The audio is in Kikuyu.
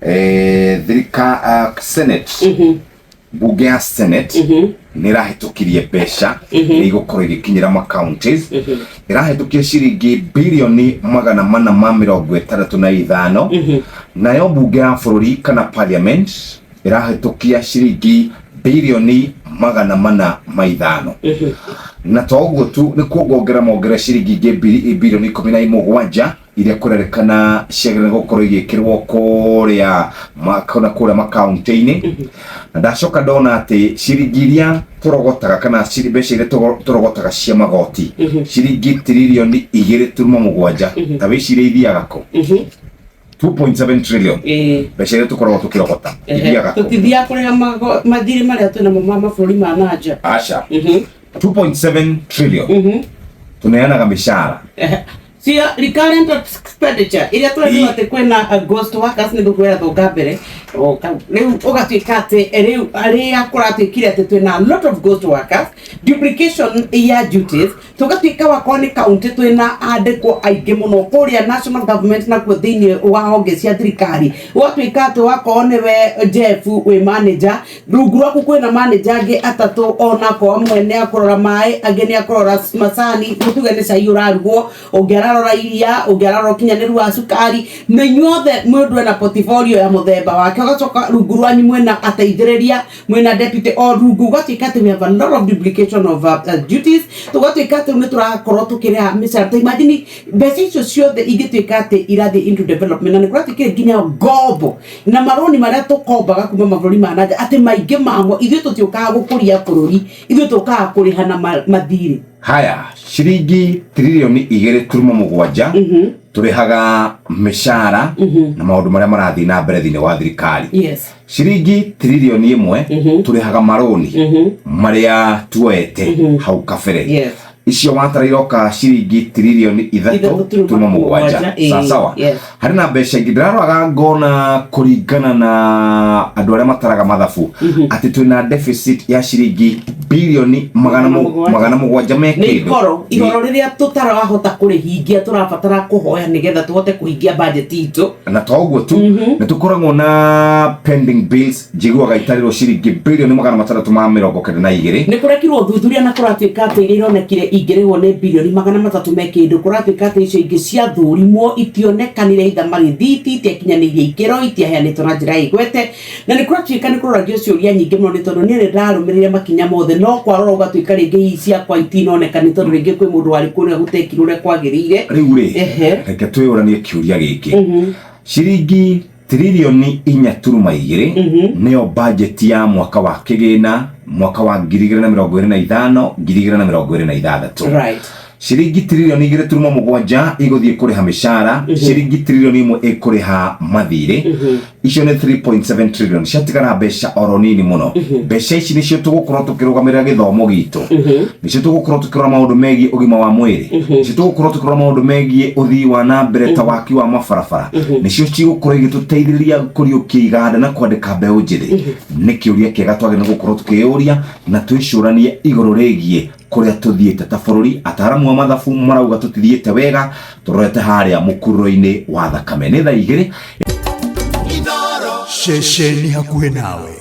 Thirika Senate, bunge ya Senate nĩ ĩrahĩtũkirie mbeca iria igũkorwo igĩkinyĩra ma counties. Ĩrahĩtũkia ciringi birioni 465, nayo bunge ya bũrũri kana parliament ĩrahĩtũkia ciringi birioni 405. Na to ũguo tu, nĩ kuongongerera mongerera ciringi ingĩ birioni 17 iria kũrerĩkana ciagĩrĩire gũkorwo igĩkĩrwo kũrĩa kana kũrĩa makaunti-inĩ. Na ndacoka ndona atĩ ciringi iria tũrogotaga kana mbeca iria tũrogotaga cia magoti, ciringi tiririoni 2.7, ta wĩcirie ithiaga kũ? 2.7 trillion, mbeca iria tũkoragwo tũkĩrogota ithiaga kũ? Tũtithiaga kũrĩha mathirĩ marĩa twĩnamo ma mabũrũri ma na nja. Aca. 2.7 trillion tũneanaga mĩcara. Cia recurrent expenditure iria tũreciga atĩ kwĩna ghost workers nĩ ngũkwĩra thonga mbere. O, rĩu ũgatuĩka atĩ rĩu arĩa kũratuĩkire atĩ twĩna a lot of ghost workers, duplication ya duties, tũgatuĩka wakorwo nĩ county twĩna andĩkwo aingĩ mũno kũrĩa national government nakuo thĩinĩ wa honge cia thirikari, ũgatuĩka atĩ wakorwo nĩwe Jeff wĩ manager, rungu rwaku kwĩna manager angĩ atatũ, onakorwo amwe nĩ akũrora maĩ, angĩ nĩ akũrora macani, mũtuge nĩ cai ũrarugwo, ũngĩ ararora iria, ũngĩ ararora ũkinyanĩru wa cukari, na inyuothe mũndũ ena portfolio ya mũthemba wake. Ũgacoka rungu rwanyu mwĩna ateithĩrĩria, mwĩna deputy o rungu, ũgatuĩka atĩ we have a lot of duplication of duties. Tũgatuĩka atĩ nĩ tũrakorwo tũkĩrĩha mĩcara. Ta imagine mbeca icio ciothe ingĩtuĩka atĩ irathiĩ into development. Na nĩ kũratuĩkire nginya ngombo na marũni marĩa tũkombaga kuma mabũrũri ma nanja, atĩ maingĩ mamo ithuĩ tũtiũkaga gũkũria bũrũri, ithuĩ tũkaga kũrĩha na mathirĩ. Haya, ciringi tiririoni 2.7 tũrĩhaga mĩcara na maũndũ marĩa marathiĩ na mbere thĩinĩ wa thirikari. Ciringi tiririoni 1 tũrĩhaga marũni marĩa tuoete hau kabere. Icio watara iroka ciringi tiririoni 3 3 turuma 7. Sawa. Harĩ na mbeca ingĩ ndĩraroraga ngona kũringana na andũ arĩa mataraga mathabu atĩ twĩna deficit ya ciringi birioni 700. 700 me nĩ kĩndũ. Ihoro ihoro rĩrĩa tũtarahota kũrĩhingia, tũrabatara kũhoya nĩgetha tũhote kũhingia budget itũ. Na to ũguo tu, nĩ tũkoragwo na pending bills njiguaga itarĩrwo ciringi birioni 692. Nĩ kũrekirwo ũthuthuria na kũratuĩka atĩ iria ironekire ingĩrĩhwo nĩ birioni 300 me kĩndũ. Kũratuĩka atĩ icio ingĩ ciathũrimwo itionekanire itha marĩthiti, itiakinyanĩirie ikĩro, itiaheanĩtwo na njĩra ya igwete. Na nĩ kũratuĩka nĩ kũroragio ciũria nyingĩ mũno, nĩ tondũ niĩ nĩ ndarũmĩrĩire makinya mothe, no kwarora ũgatuĩka rĩngĩ hihi ciakwa itinoneka nĩ tondũ rĩngĩ kwĩ mũndũ warĩ kũrĩa gũtekirwo ũrĩa kwagĩrĩire. Rĩu rĩ, reke twĩyũranie kĩũria gĩkĩ: ciringi tiririoni 4.2 nĩyo bajeti ya mwaka wa kĩgĩna, mwaka wa 2025 2026. Ciringi tiririoni 2.7 igũthiĩ kũrĩha mĩcara, ciringi tiririoni 1 ĩkũrĩha mathirĩ. Icio nĩ 3.7 trillion. Ciatigara mbeca oro nini mũno. Mbeca ici nĩcio tũgũkorwo tũkĩrũgamĩrĩra gĩthomo gitũ, nĩcio tũgũkorwo tũkĩrora maũndũ megiĩ ũgima wa mwĩrĩ, nĩcio tũgũkorwo tũkĩrora maũndũ megiĩ ũthii wa na mbere ta waki wa mabarabara, nĩcio cigũkorwo igĩtũteithĩrĩria kũriũkia iganda na kwandĩka mbeũ njĩthĩ. Nĩ kĩũria kĩega twagĩrĩirwo gũkorwo tũkĩyũria na twĩcũranie igũrũ rĩgiĩ kũrĩa tũthiĩte ta bũrũri. Ataramu a mathabu marauga tũtithiĩte wega, tũrorete harĩa mũkururo-inĩ wa thakame. Nĩ thaa 2. Ceceni hakuhĩ nawe.